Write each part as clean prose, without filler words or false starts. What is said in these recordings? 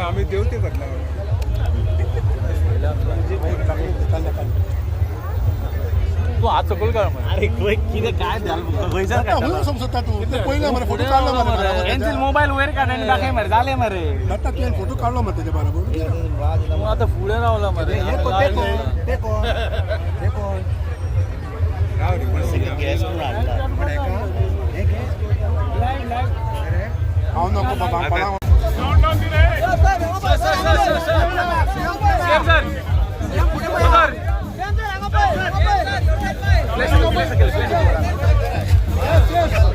आम्ही देवते बदला. तू हात सकयल काड मरे. अरे कितें काय जालें खंयसर काडटा? समजता तू पयले मरे फोटो काडलो मरे. मोबायल वयर काड आनी दाखय मरे, जालें मरे. दत्ता, तुवें फोटो काडलो मरे तेजे बरोबर. तू आतां फुडें रावला मरे. हांव नको बाबा पळा. CM sir, sir. Flash केलं, फ्लॅश केलं. Sir, sir, sir.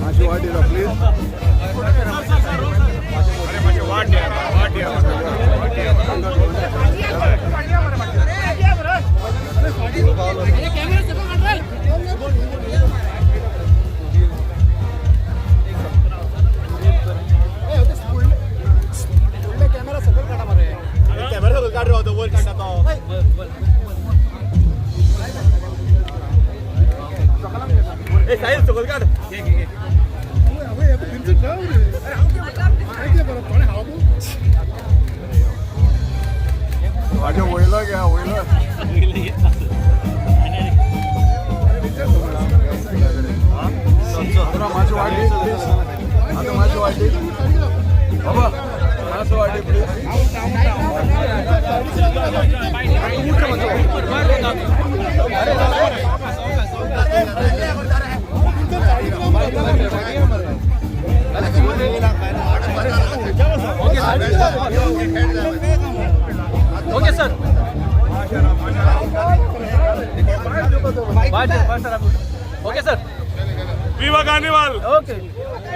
मातशी वाट दिला प्लीज. कॅमेरा सकयल काड रे, वयर काडटा तो. ए साहिल, सकयल काड. माझ्या वयला घ्या, वयला. आता माझी वाट प्लीज, आता माझी वाट. बाबा, माझं वाट please. Okay sir. Okay sir. Viva Carnival! Okay.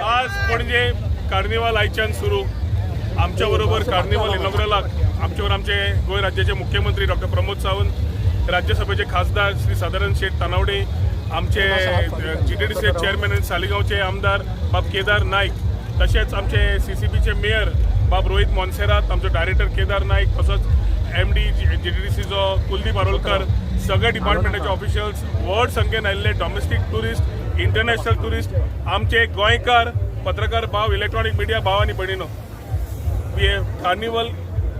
आज पणजे कार्निवाल आयच्यान सुरू. आमच्याबरोबर कार्निवाल इनॉग्रलाक आमच्यावर आमचे गोंय राज्याचे मुख्यमंत्री डॉक्टर प्रमोद सावंत, राज्यसभेचे खासदार श्री सदानंद शेठ तानावडे, आमचे जीटीडीसीचे चेअरमॅन आणि सालिगांवचे आमदार बाब केदार नाईक, तशेंच आमचे सीसीबीचे मेयर बाब रोहित मोन्सेरात, आमचो डायरेक्टर केदार नाईक, तसोच एमडी जीटीडीसीचो कुलदीप आरोलकर, सगळे डिपार्टमेंटाचे ऑफिशियल्स, व्हड संख्येन आयिल्ले डॉमेस्टीक टुरिस्ट, इंटरनॅशनल टुरिस्ट, आमचे गोंयकार पत्रकार भाव, इलेक्ट्रॉनिक मिडिया भाव आनी भयणीनो, Carnival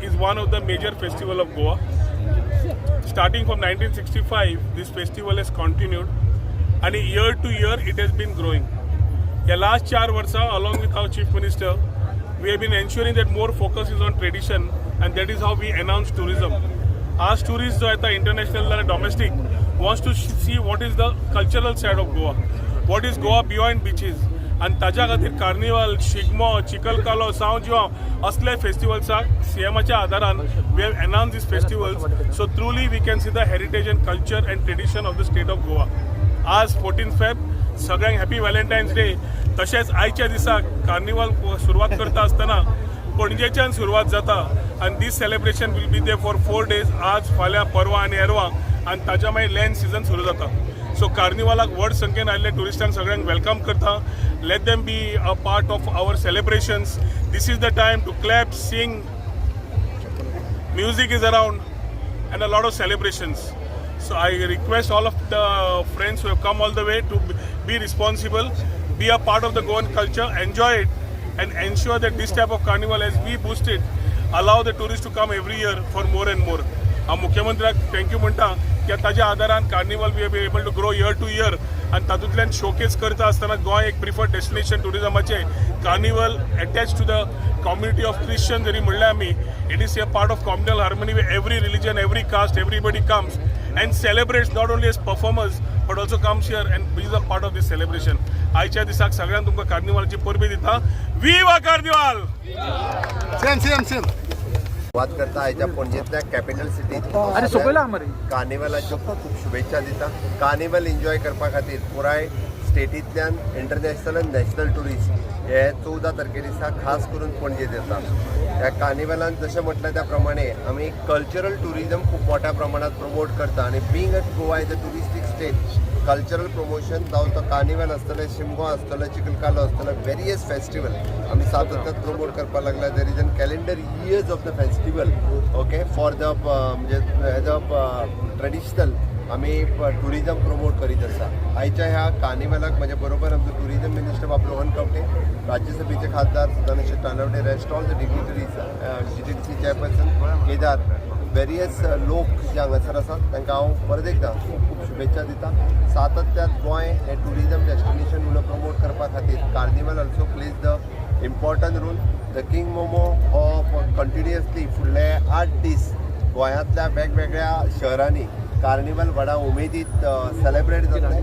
is one of the major festival of Goa. Starting from 1965, this festival has continued and year to year it has been growing. या last 4 वर्सां, along with our chief minister, we have been ensuring that more focus is on tradition, and that is how we announce tourism. आज tourist जो येता, international जाल्यार domestic, wants to see what is the cultural side of Goa, what is Goa beyond beaches. आनी ताज्या खातीर carnival, Shigmo, चिखलकालो, सांव जुआंव असले फेस्टिवल्साक सीएमाच्या आदारान we have announce these festivals, so truly we can see the heritage and culture and tradition of the state of Goa. आज 14 Feb, सगळ्यांक happy व्हॅलेंटायन्स day. तशेंच आयच्या दिसा कार्निवाल सुरवात करता आसतना पणजेच्यान सुरवात जाता आनी these celebration will be there for 4 days, आज, फाल्यां, परवा आनी एरवा, आनी ताच्या मागीर लँड सिजन सुरू जाता. सो कार्निवालाक व्हड संख्येन आयिल्ले ट्युरिस्टांक सगळ्यांक welcome करता. Let them be a part of our celebrations. This is the time to clap, sing, music is around and a lot of celebrations. So I request all of the friends who have come all the way to be responsible, be a part of the Goan culture, enjoy it, and ensure that this type of carnival, as we boost it, allow the tourists to come every year for more and more. हांव मुख्यमंत्र्याक thank you म्हणटा की ताज्या आदारान Carnival we be able to grow year to year. आनी तातूंतल्यान showcase करता आसतना गोंय एक प्रिफर्ड डेस्टिनेशन टुरिजमाचें. Carnival attach to the community of Christian जरी म्हणलें आमी, it is a part of communal harmony. Every religion, every caste, everybody comes and celebrates, not only as performers but also comes here and is a part of this celebration. आयच्या दिसाक सगळ्यांक तुमकां कार्निवालाची परबी दिता. विवा कार्निवाल! Same same same. सुरवात करता आयच्या पणजेंतल्या कॅपिटल सिटीत. अरे सोंपयला मरे. कार्निवलाच्यो खूब शुभेच्छा दिता. कार्निवल एन्जॉय करपा खातीर पुराय स्टेटींतल्यान इंटरनॅशनल आनी नॅशनल ट्युरिस्ट हे 14 तारखे दिसा खास करून पणजेत येता. ह्या कार्निवलान जशें म्हटलें त्या प्रमाणे आमी कल्चरल ट्युरिजम खूब मोठ्या प्रमाणात प्रमोट करता आनी being at Goa is a touristic state, cultural promotion जावं तो कार्निवल आसतलें, शिमगो आसतलो, चिखलकालो आसतलो, वेरियस फेस्टिवल आमी सातत्यान प्रमोट करपाक लागला. There is an calendar years of the festival, okay, for the म्हणजे एज अ ट्रेडिशनल आमी ट्युरिजम प्रमोट करीत आसा. आयच्या ह्या कार्निवलाक म्हज्या बरोबर आमचो ट्युरिजम मिनिस्टर बाब रोहन खंवटे, राज्यसभेचे खासदार Sadanand Shet Tanavade, rest all the dignitaries, GTDC chairperson Kedar, various लोक जे हांगासर आसात, तांकां हांव परत एकदां खूब खूब शुभेच्छा दिता. सातत्यान गोंय हें ट्युरिजम डेस्टिनेशन म्हणून प्रमोट करपा खातीर Carnival also plays the important role. The King Momo हो कंटिन्युअसली फुडले 8 दीस गोंयांतल्या वेगवेगळ्या शहरांनी कार्निवल व्हडा उमेदीत सेलेब्रेट जातले.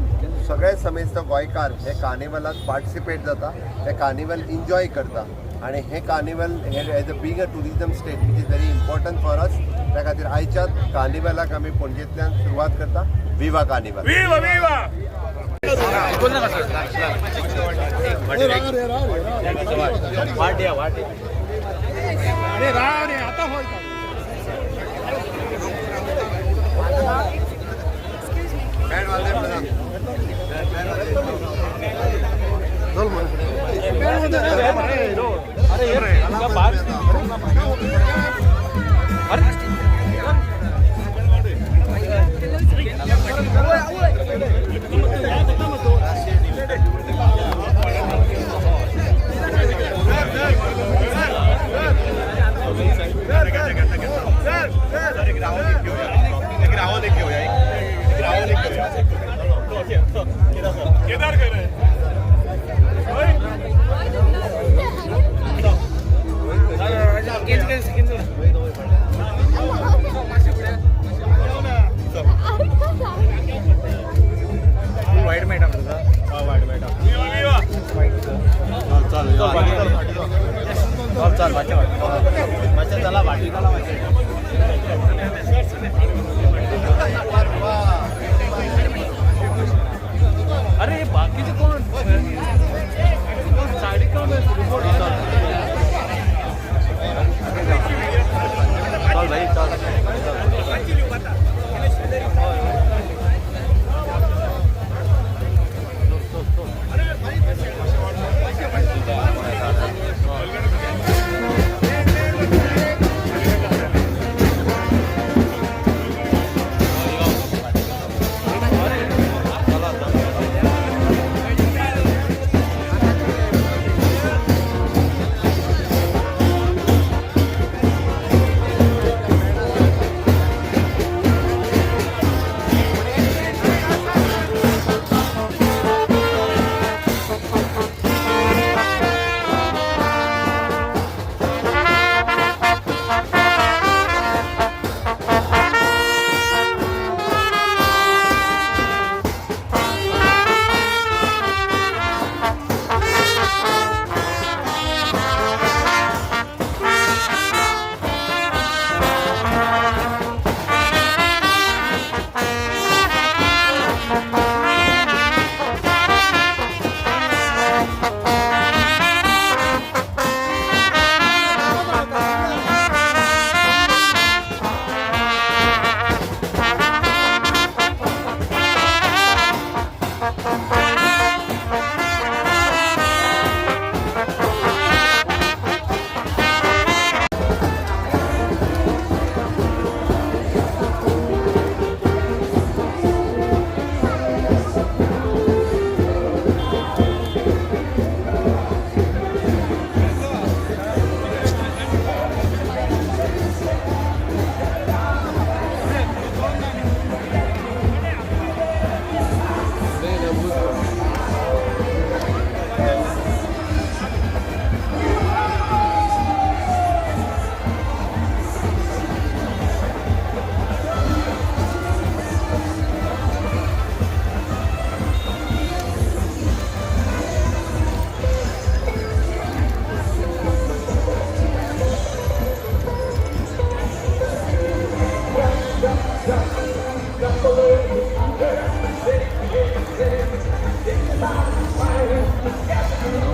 सगळे समेस्त गोंयकार हे कार्निवलात पार्टिसिपेट जाता, हे कार्निवल एन्जॉय करता आणि हे कार्निवल हे as a being a tourism state, which is very important for us, त्या खातीर आयच्या कार्निवलाक आमी पणजेंतल्यान सुरवात करता. विवा कार्निवल! विवा विवा! बोल ना सर. वाट या, वाट. अरे राव रे, आता होय. केदार करे. वाईट मॅडम तुझा. विवा विवा! चल चल, चला वाटी, चला वाटी. अरे, बाकीचे कोण? साडी कोण? चल भाई, चल.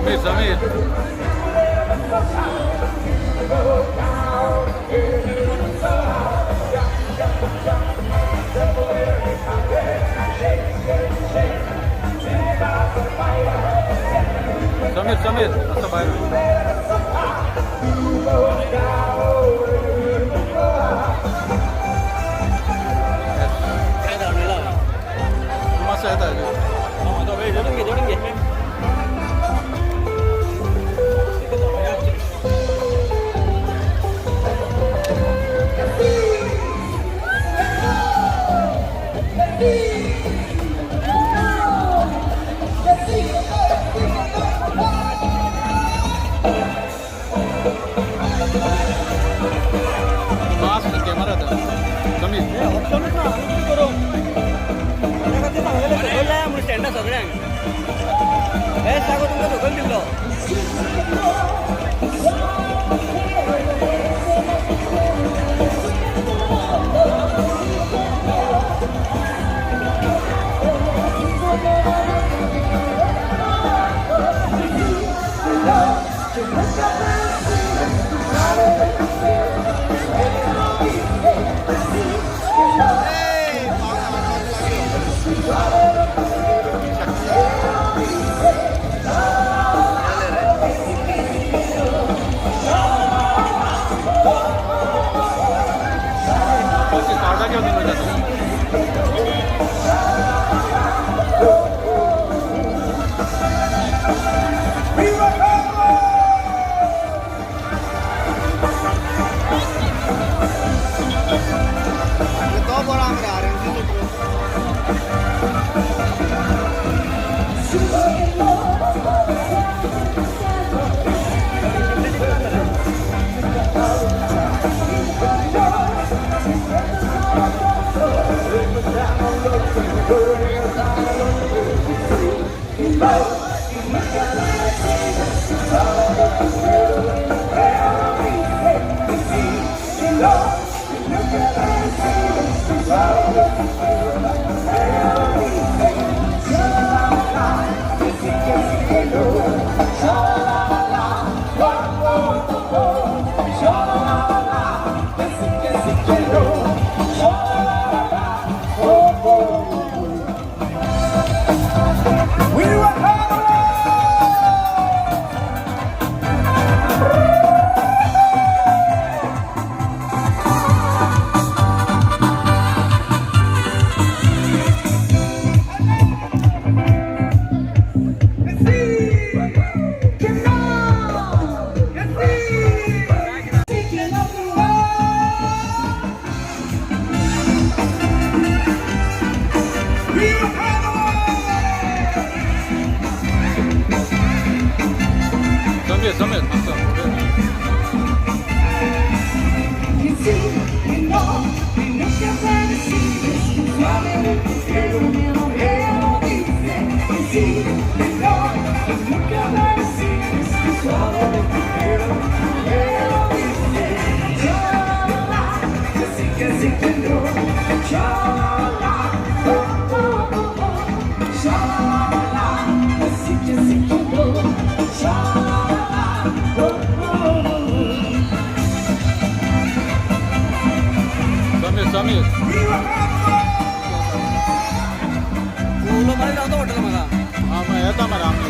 समीर समीर समीर समीर असं बाहेर. तू मातसो येता. जोडून घे, जोडून घे. मास्क कॅमेरा येता समीर. ऑप्शनूच ना, आनी कितें करूं? त्या खातीर सांगलेलें सकयल लाया म्हणून स्टँडा सगळ्यांक. हेच जागो तुमकां सकयल दिल्लो. कार्डा घेवन वयता. तो बरो आमरे R M C. Sameer Sameer मातसो. You see, you know, you look up and see this You see, you know, you look up and see this. Cha-la-la, oh, oh, oh, oh. Cha-la-la, you see, you know. Cha-la-la, oh, oh, oh. Sameer Sameer. उलो मारीत रावता hotel म्हाका. आं, मागीर येता मरे आमी.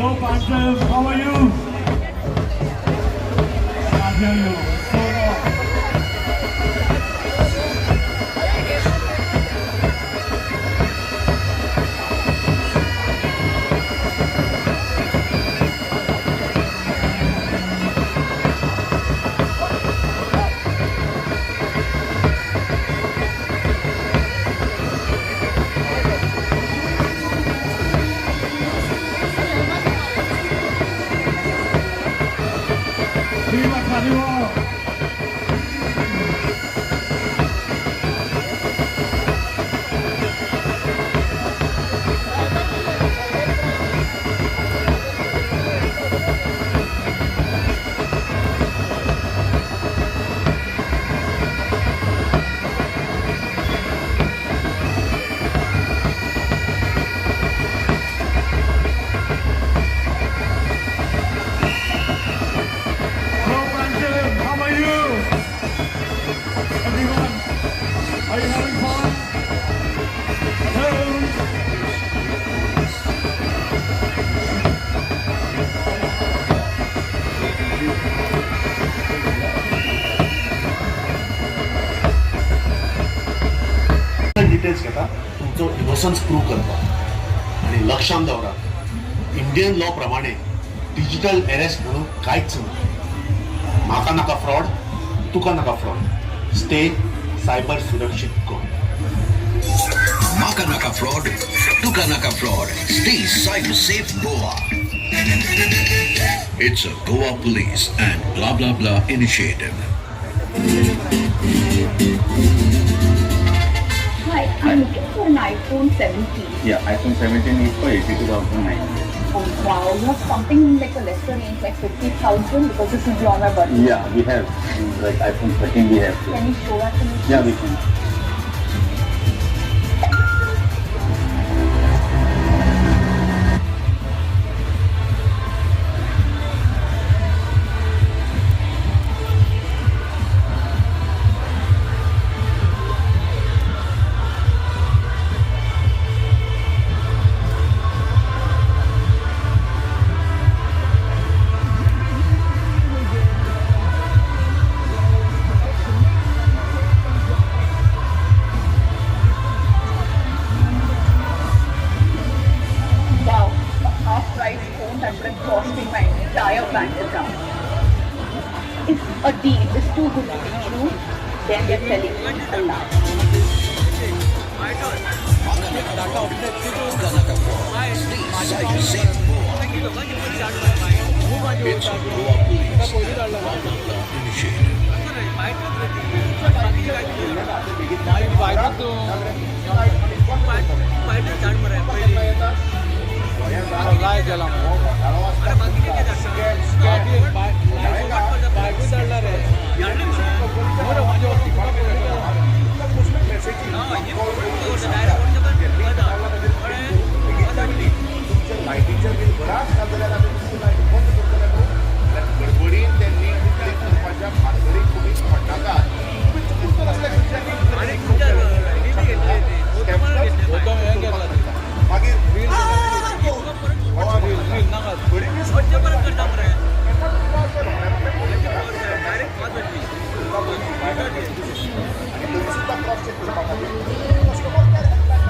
Hello, Pancham. How are you? Can't hear you. So loud. Viva Carnival! Hello, Pancham. How are you? Everyone, are you having fun? Hello. Details घेता तुमचो इनोसन्स प्रूव करपाक आनी लक्षांत दवरात, इंडियन लॉ प्रमाणे डिजिटल अरेस्ट म्हणून कांयच ना. म्हाका नाका फ्रॉड, तुका नाका फ्रॉड. स्टे सायबर सुरक्षीत कर. Maka Naka Fraud, Tuka Naka Fraud. Stay cyber safe, Goa. It's a Goa Police and blah blah blah initiative. Hi, I'm looking for an iPhone 17. Yeah, iPhone 17 is for 82,900. Oh wow, you have something like a lesser range, like 50,000, because this is beyond my budget. Yeah, we have like iPhone 13 we have. Can you show that to me? Yeah, we can. Wow, a half price phone that would have cost me my entire bank account. If a deal is too good to be true, then they're selling me a lie. Maka Naka Fraud, Tuka Naka Fraud. Stay cyber safe, Goa. It's a Goa Police and blah blah blah initiative. लायटीचें bill भरात, नाजाल्यार आमी तुमची light बंद करतले न्हू. जाल्यार गडबडीन ते नीट क्लीक करपाच्या भानगडीक तुमी पडनाकात. तुमी चुकून तर असल्या खंयच्या मागीर आनी तरी सुद्दां क्रॉस चॅक करपा खातीर कस्टमर केअर.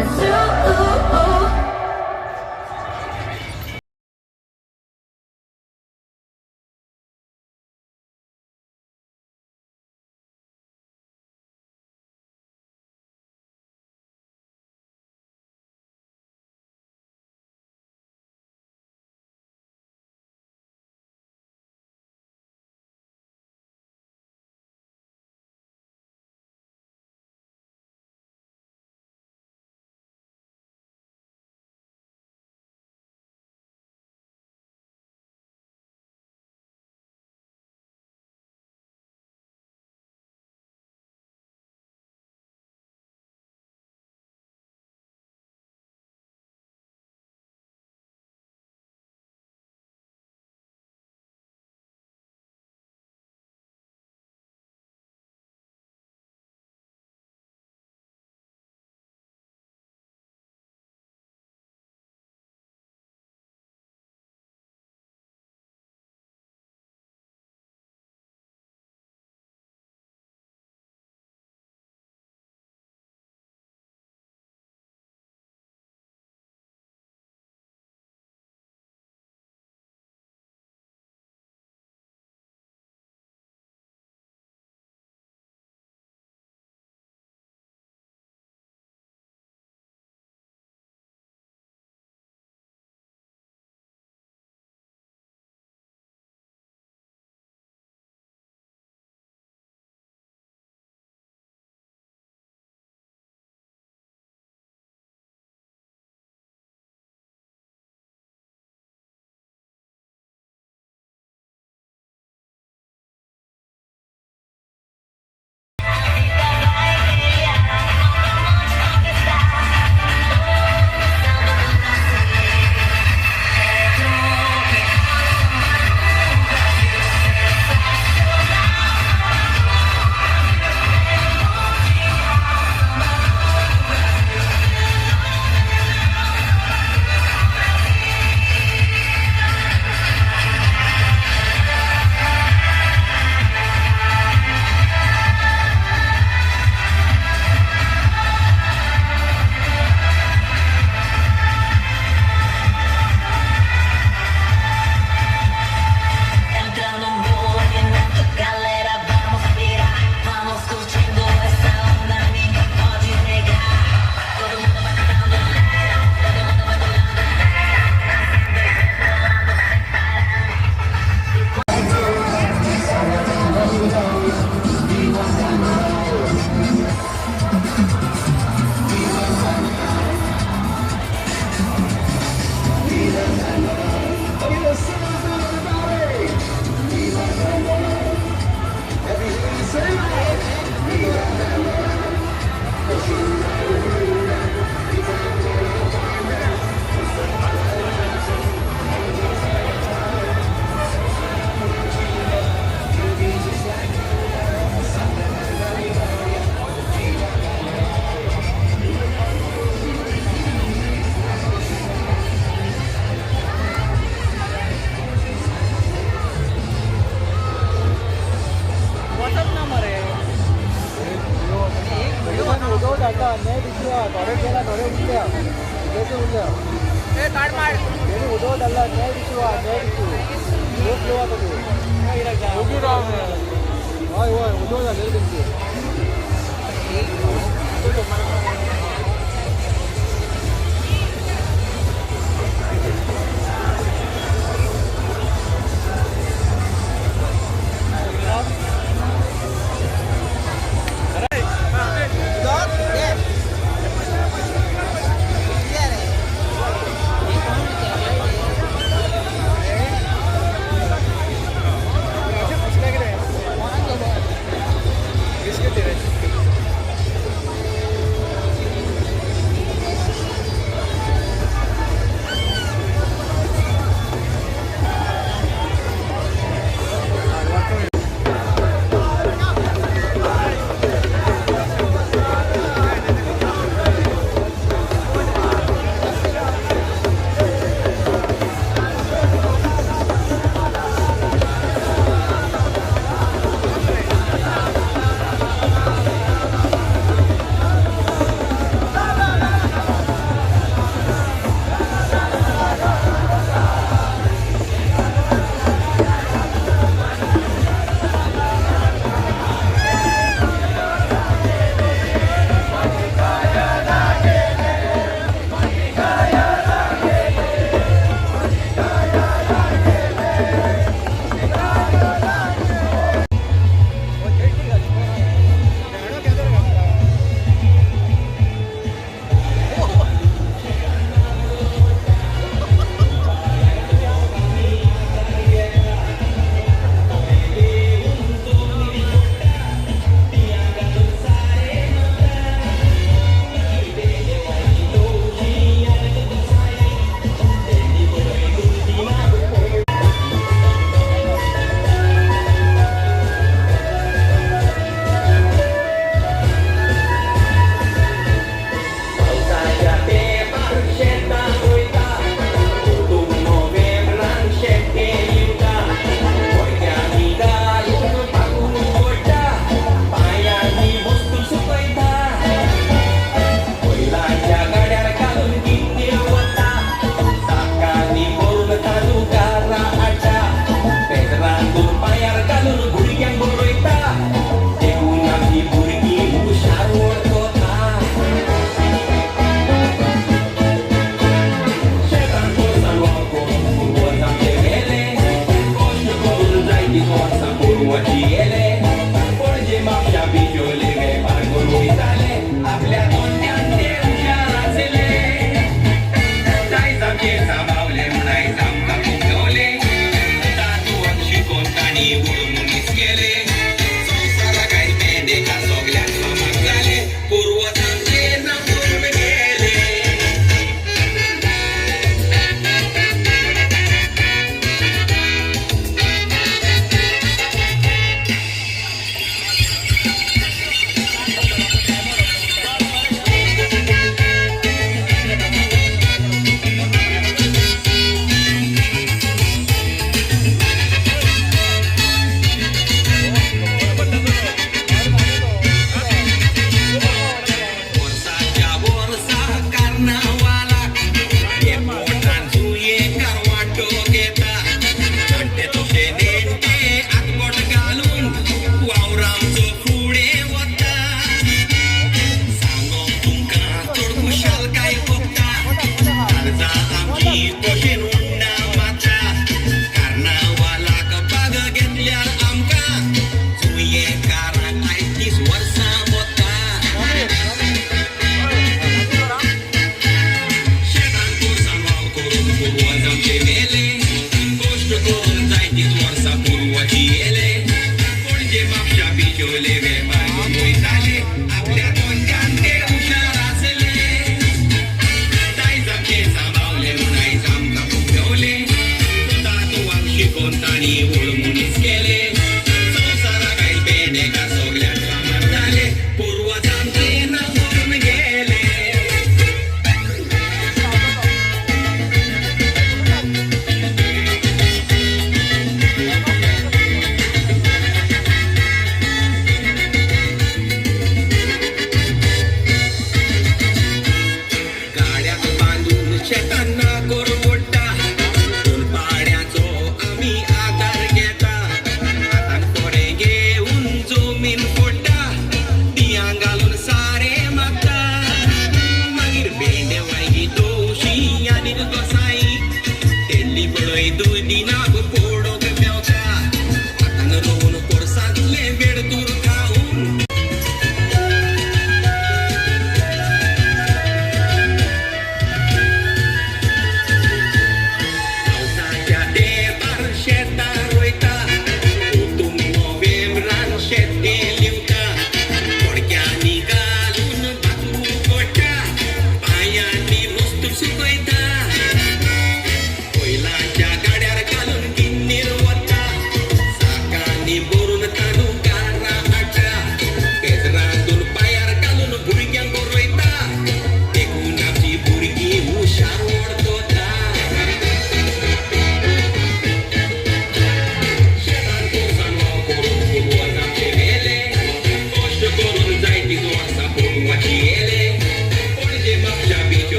It's you.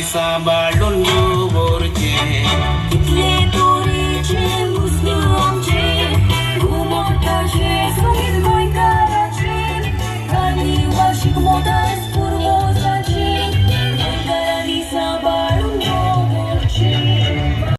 सांबाळून दवरचें कितले तरेचे मुस्त आमचे घुमटाचे सोबीत गोंयकाराचे कार्निवाल शिगमो दायज पुर्वजांचे गोंयकारांनी सांबाळून दवरचें.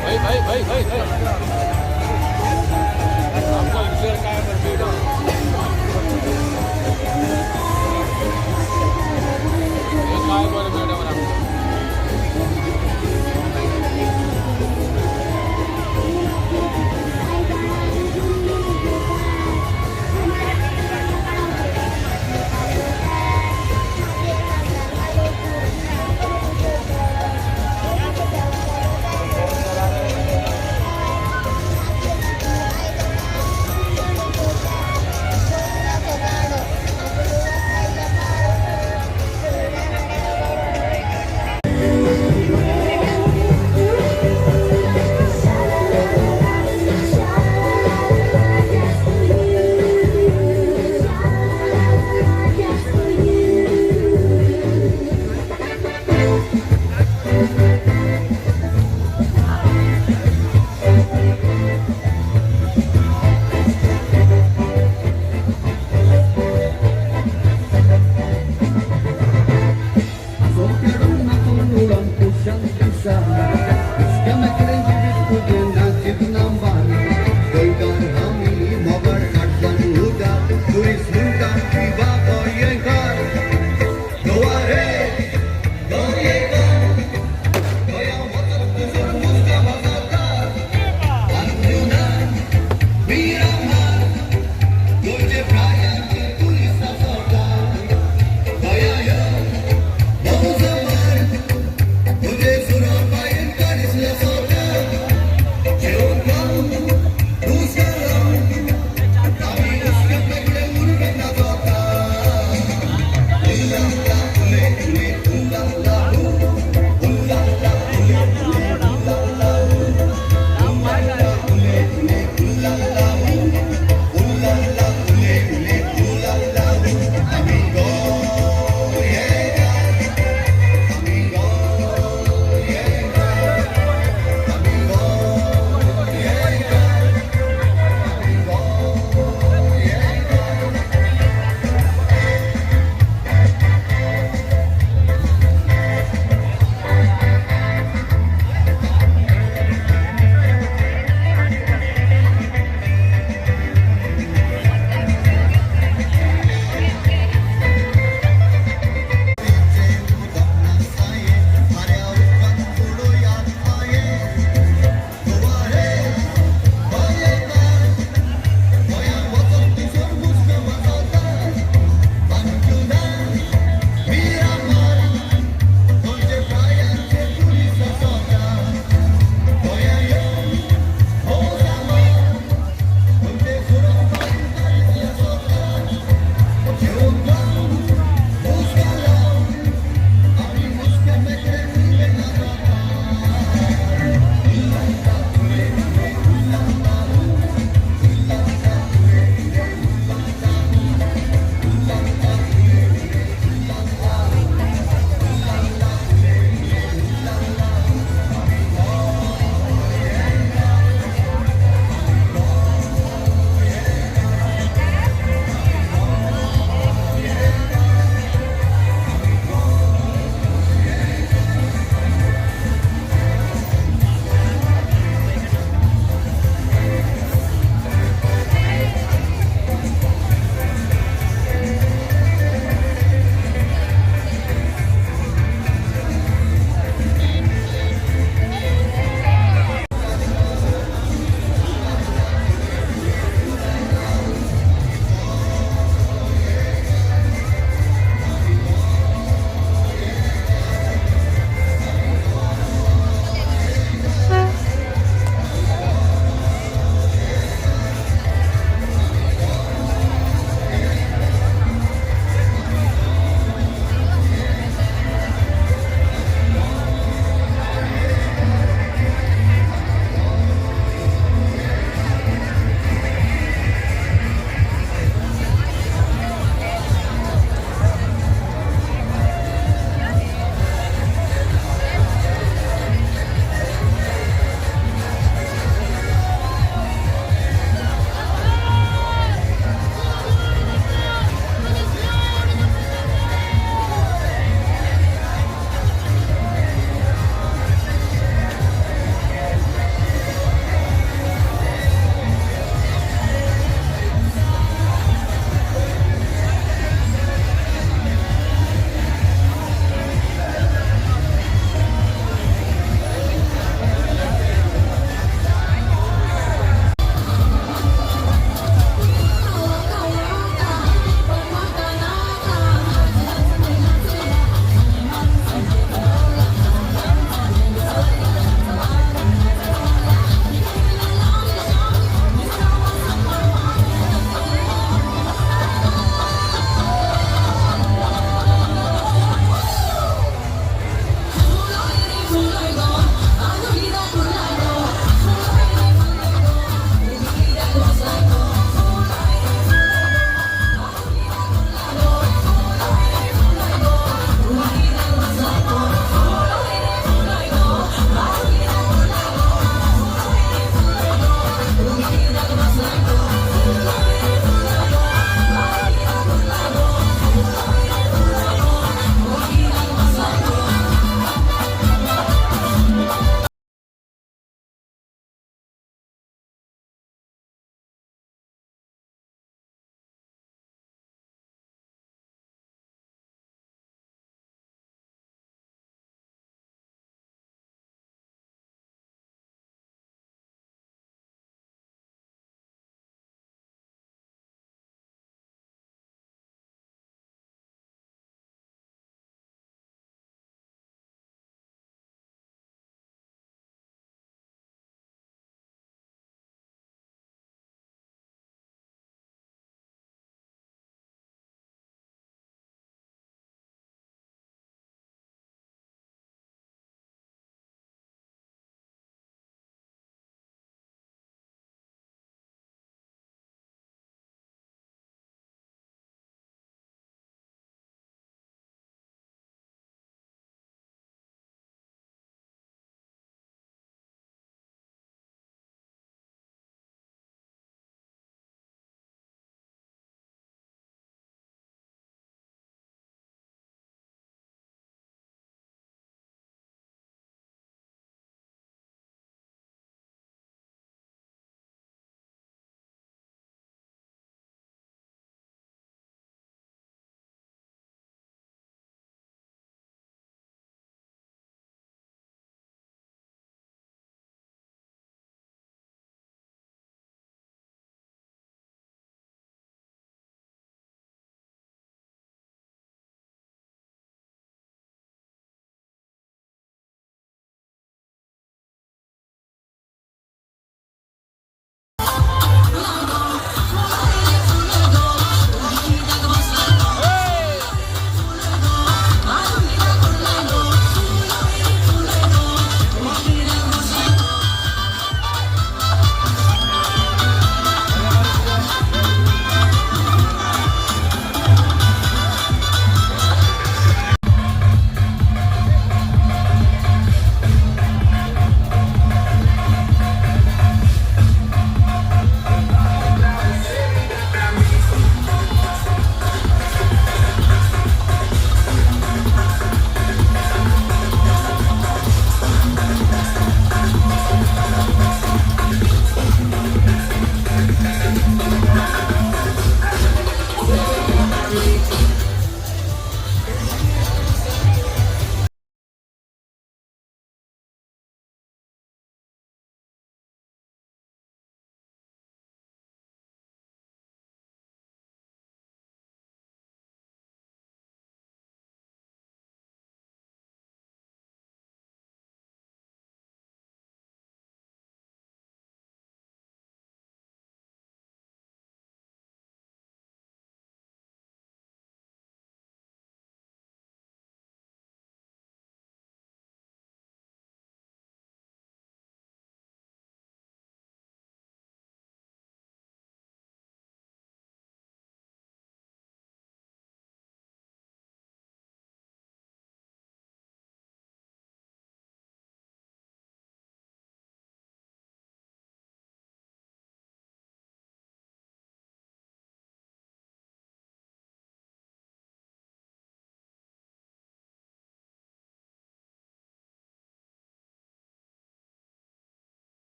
भाई भाई भाई भाई आमचा विचार काय बरं काय बरं मॅडम आमचं.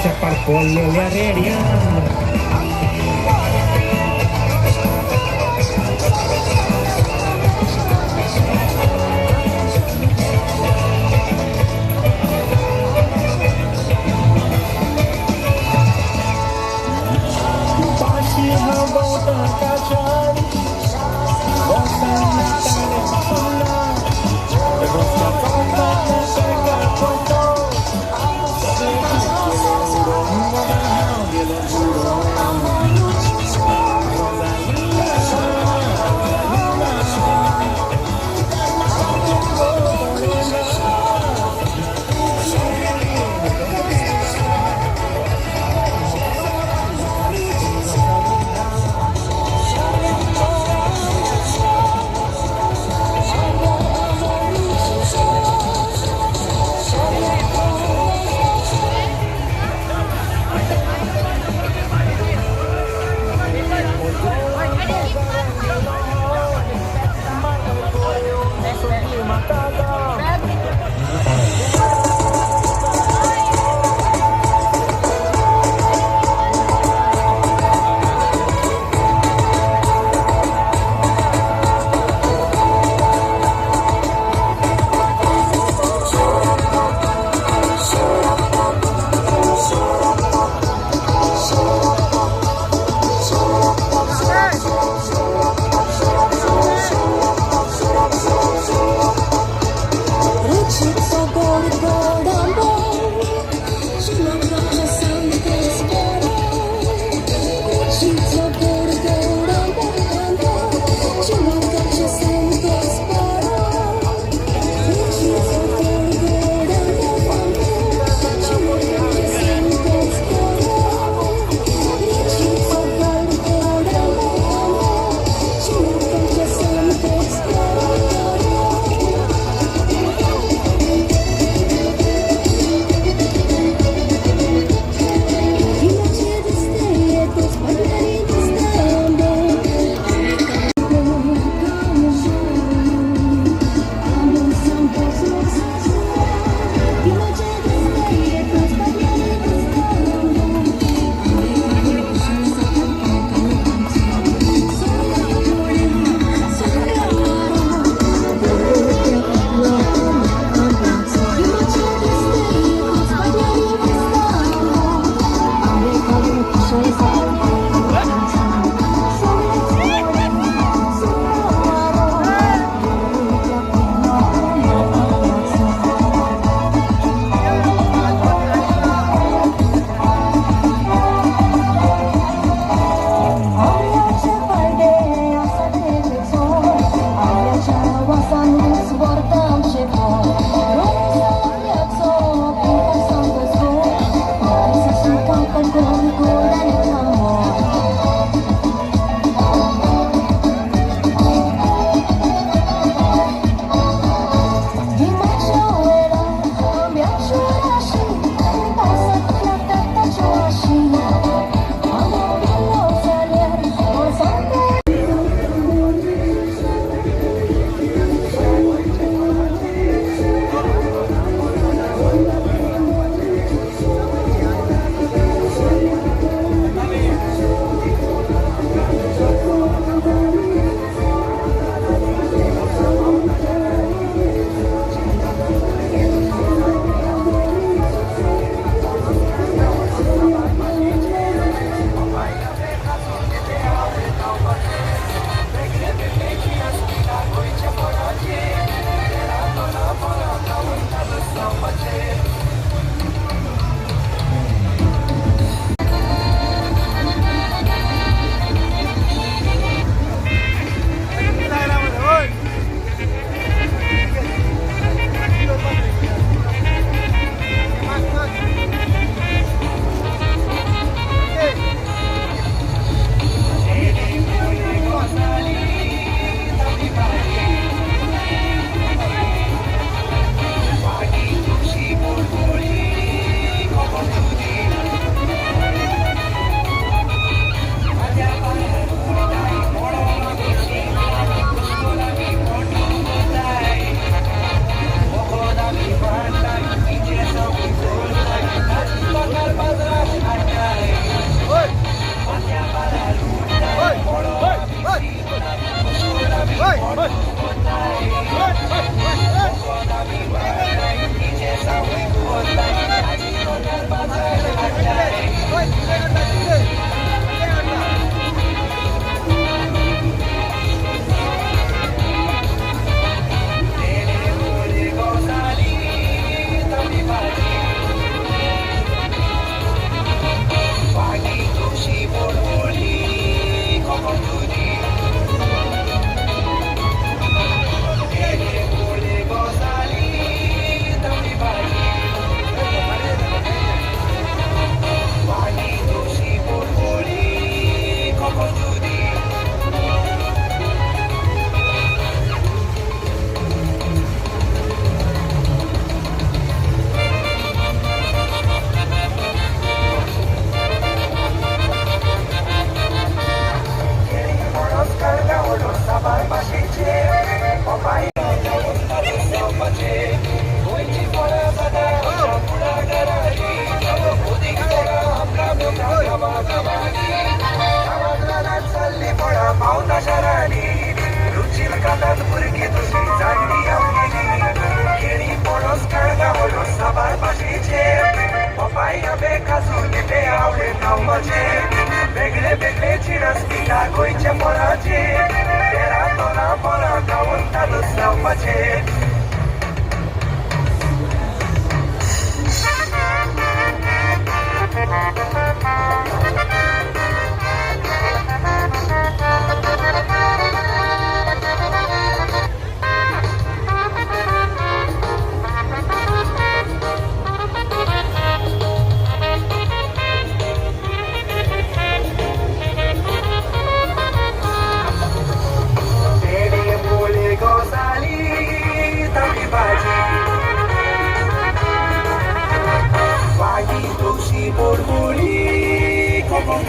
चेपार रेडियार.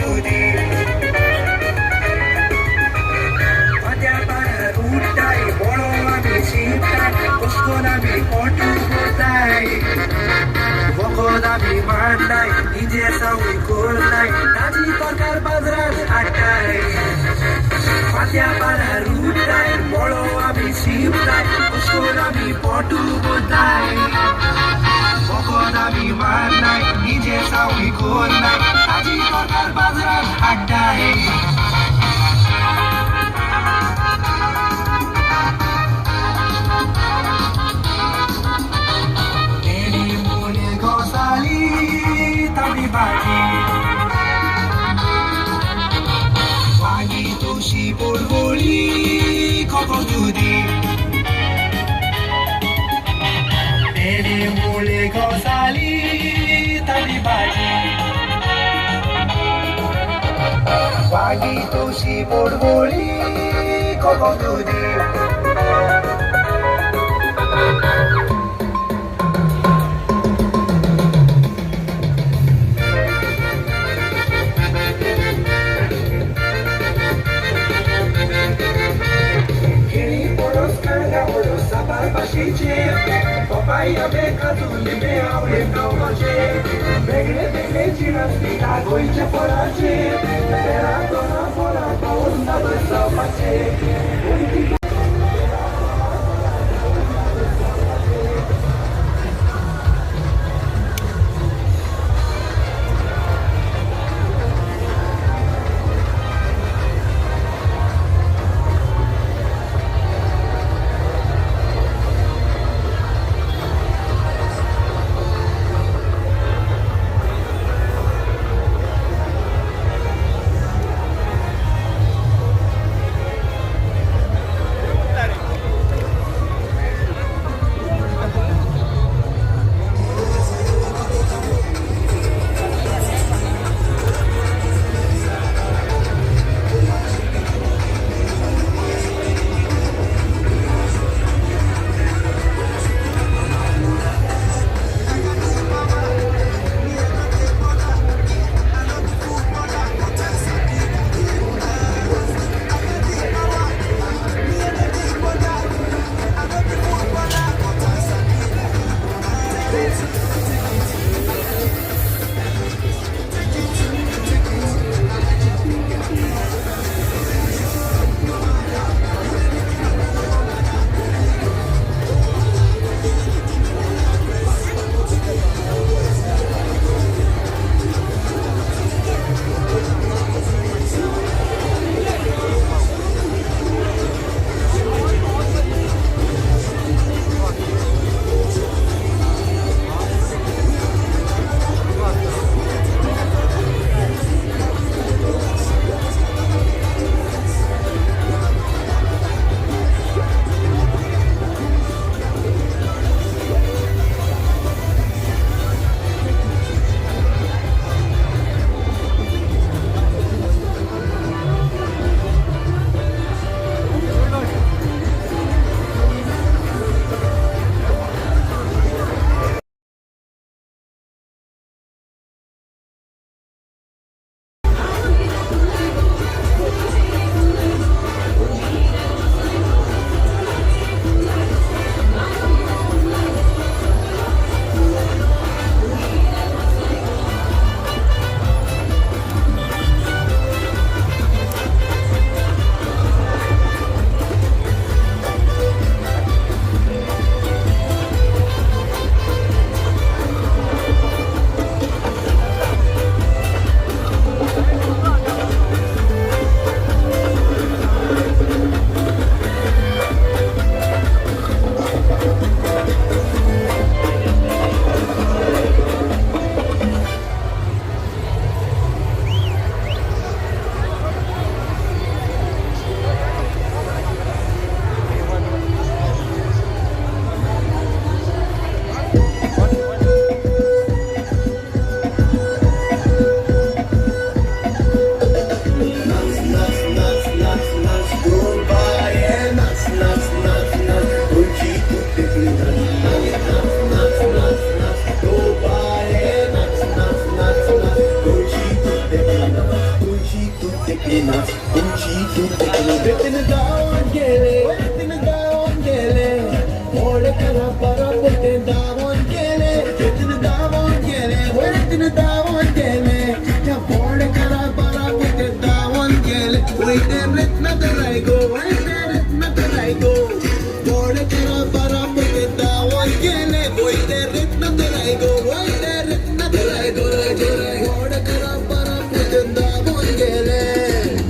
दुदी फात्या पानार उठ्ठाय बोळो आमी शिंपताय कशकोन आमी पोटू कोताय वखद आमी मांडताय इंजेसांवूय कोरताय ताजी तरकार बाजारांत हाडटाय फात्या पानार उठ्ठाय बोळो आमी शिंपताय कशकोन आमी पोटू कोताय वखद आमी मारनाय इंजेसांवूय कोरनाय ताजी तरकार बाजारांत हाडटाय. तावी भाजी वांगी तवशी बोडबोळी कोको दुदी भेंडे मुळे गोसाली तावी भाजी वांगी तवशी बोडबोळी कोको दुदी. पपाई आंबे काजू लिंबे आवळे कवळाचे वेगळे वेगळे जिनस दिता गोंयच्या फळाचे पेरां तोरां फळां पावस सादर जावपाचे. दावोन गेले रेतीन दावोन गेले वयरतीन दावोन गेले त्या बोर्डकारा बारापुते दावोन गेले वयते रत्न तराय गो वयते रत्न तराय गो बोर्डकारा बारापुते दावोन गेले वयते रत्न तराय गो वयते रत्न तराय गो बोर्डकारा बारापुते दावोन गेले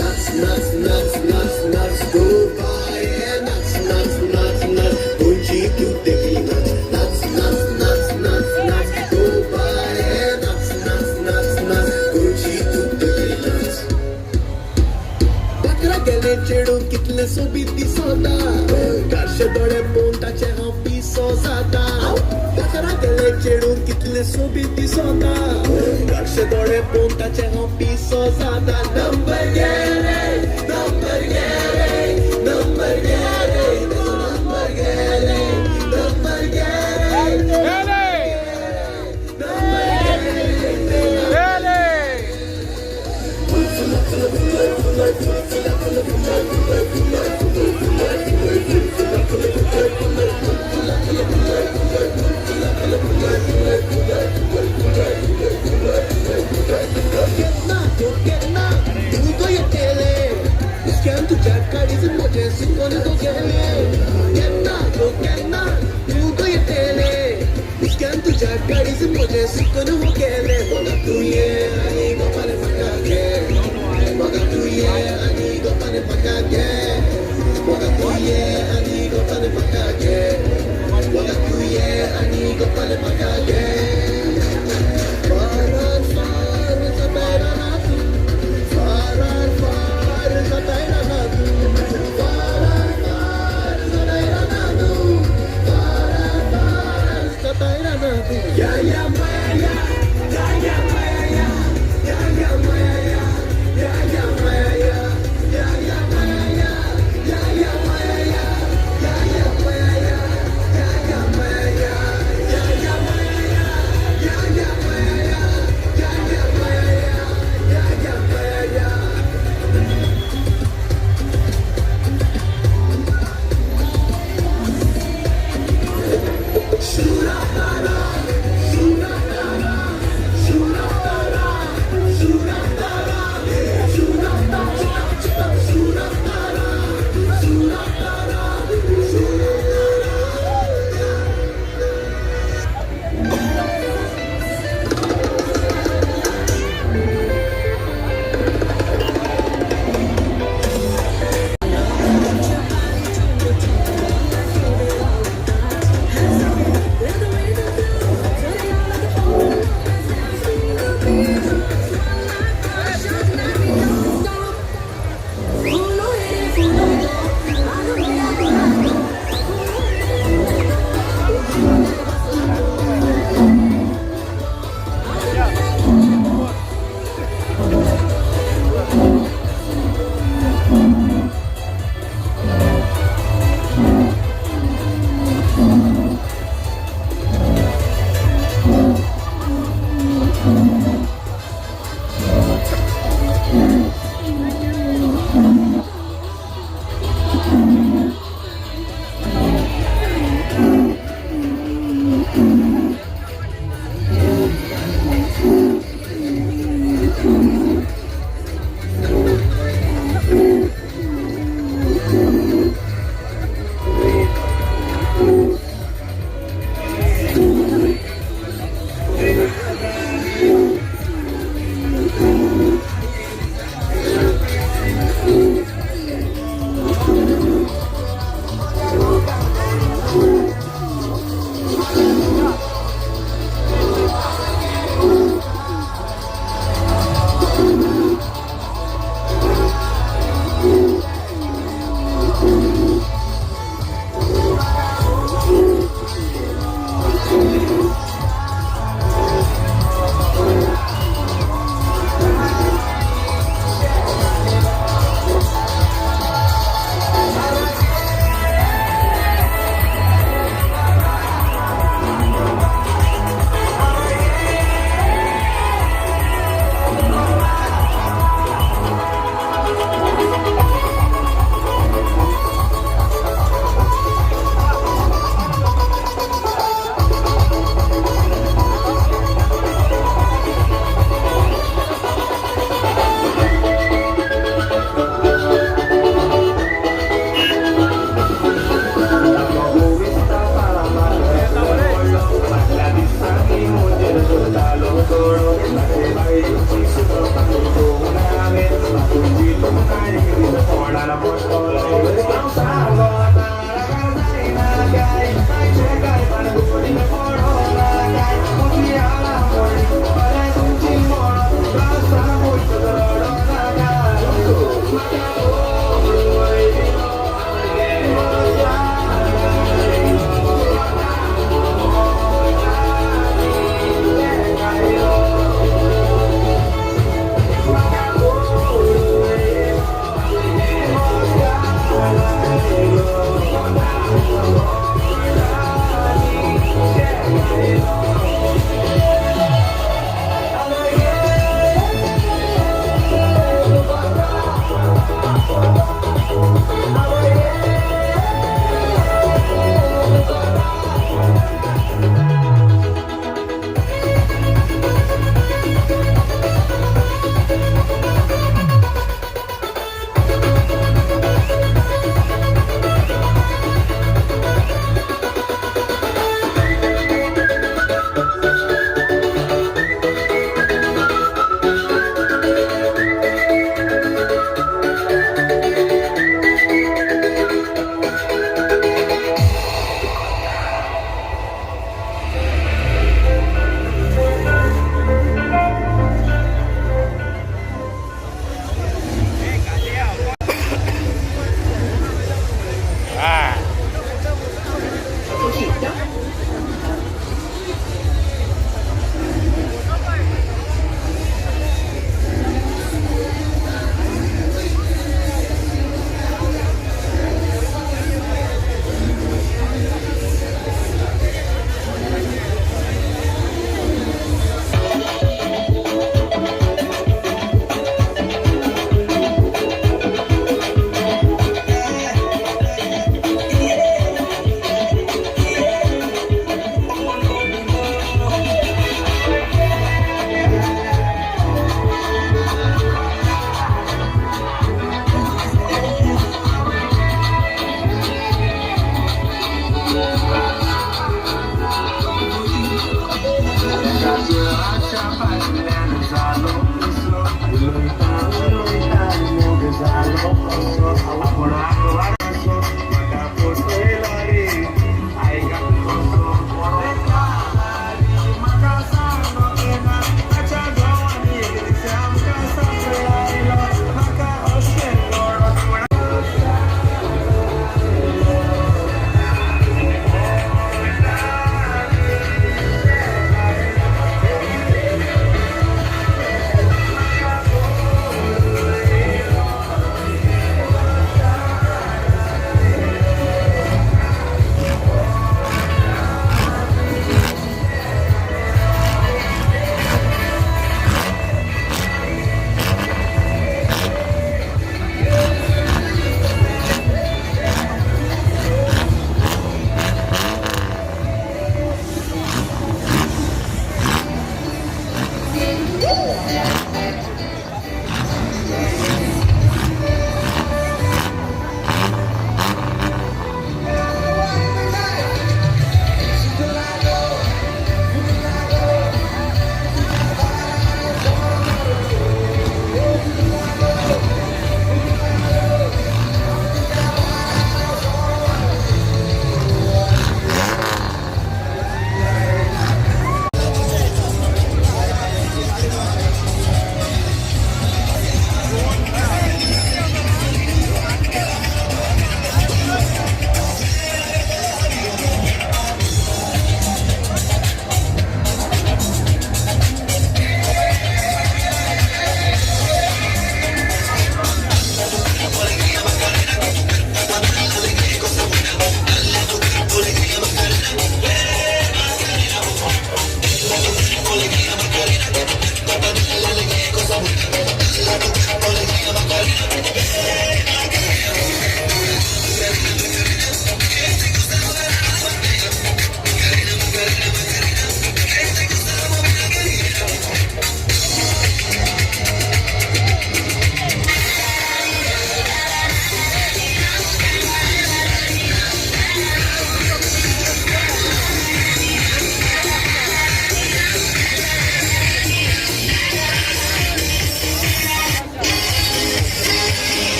नाच नाच नाच नाच नाच गो बाये नाच नाच नाच नाच गोंयची तूं देखली नाच नाच नाच नाच नाच नाच गो बाये नाच नाच नाच नाच गोंयची तूं देखली नाच. बाकरा गेले चेडूं कितलें सोबीत दिसता कारशे दोळे पळोवन ताचें हांव पिसो जाता. बाकरा गेले चेडूं कितलें सोबीत दिसता कारशे दोळे पळोवन ताचें हांव पिसो जाता. नंबर गेले नंबर गेले नंबर गेले नंबर गेले नंबर गेले केन्ना तूं केन्ना तूं गो येतले हुसक्यान तुज्या काळीज म्हजें सुकोन गो गेलें. केन्ना गो केन्ना तूं गो येतले हुसक्यान तुज्या काळीज म्हजें सुकोन गो गेलें. म्हाका तूं ये आनी गोपाल म्हाका घे म्हाका तूं ये आनी गोपाल म्हाका घे म्हाका तूं ये आनी गोपाल म्हाका घे म्हाका तूं ये आनी गोपाल म्हाका घे. फारार फार सतायरा ना तूं फारार फार सतायरा ना तूं फारार फार सतायरा ना तूं फारार फार सतायरा ना तूं. या या माया या या माया या या माया या या माया या या माया या या माया या या माया या या माया या या माया या या माया या या माया या या माया.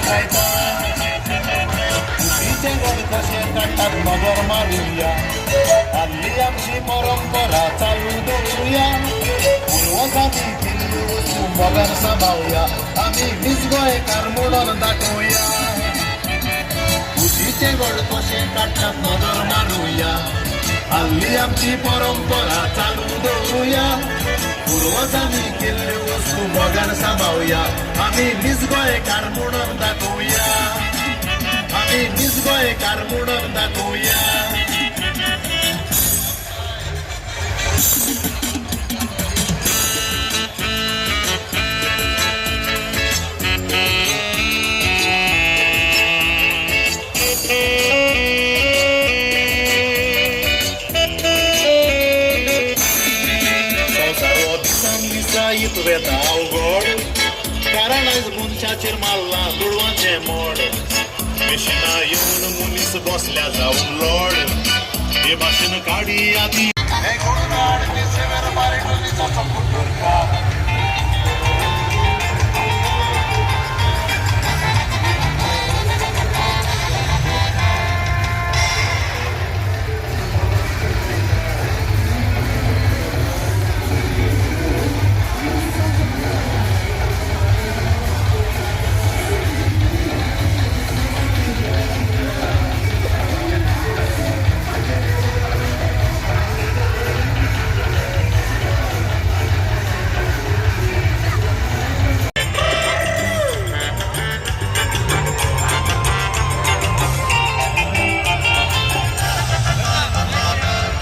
वाजयता. कुशीचे गोड कशे काडटात नदर मारुया, आदली आमची परंपरा चालू दवरुया. पुर्वजांनी केल्ल्यो वस्तू मोगान सांबाळुया, आमी नीज गोंयकार म्हणून दाखोवया. कुशीचे गोड कशे काडटात नदर मारुया, आदली आमची परंपरा चालू दवरुया. पुर्वजांनी केल्ल्यो वस्तू मोगान सांबाळुया, आमी नीज गोंयकार म्हणून दाखोवया. आमी नीज गोंयकार म्हणून दाखोवया. संवसार हो दिसान दिसा येत वेता अवघड, कारण आयज मनशाचेर मारला दुडवांचें मोड. मिशिनां येवन मनीस बसल्या जावन लोड, हे भाशेन काडी आदी.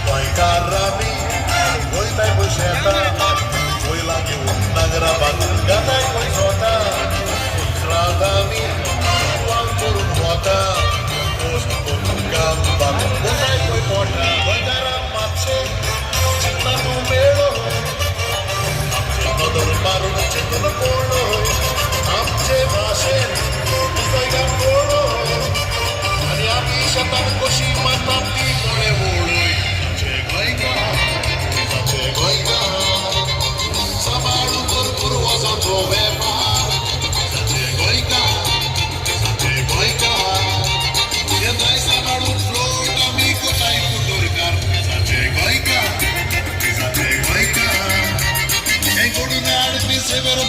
गोंयकार आमी वयताय पळय शेतां, वयला घेवन नांगरा बांदून गाताय पळय स्वता. उतरांत आमी वाव करून वता, पोस्ट करून काम बांदून वताय पळय पोटा. गोंयकारांक मातशें चिंतला तूं मेळो, आमचे नदर मारून चिंतून पळो. आमचे भाशेन तुजोय गांव पळो, आनी आमी शेतान कशी मारतात ती पळय वळय. सांबाळू कर पुर्वजांचो वेपार, गोंयकार गोंयकार. येताय सांबाळून फ्लोट आमी कोताय कुटुरकार, गोंयकार गोंयकार. हें कोडून हाडपी सेवेर.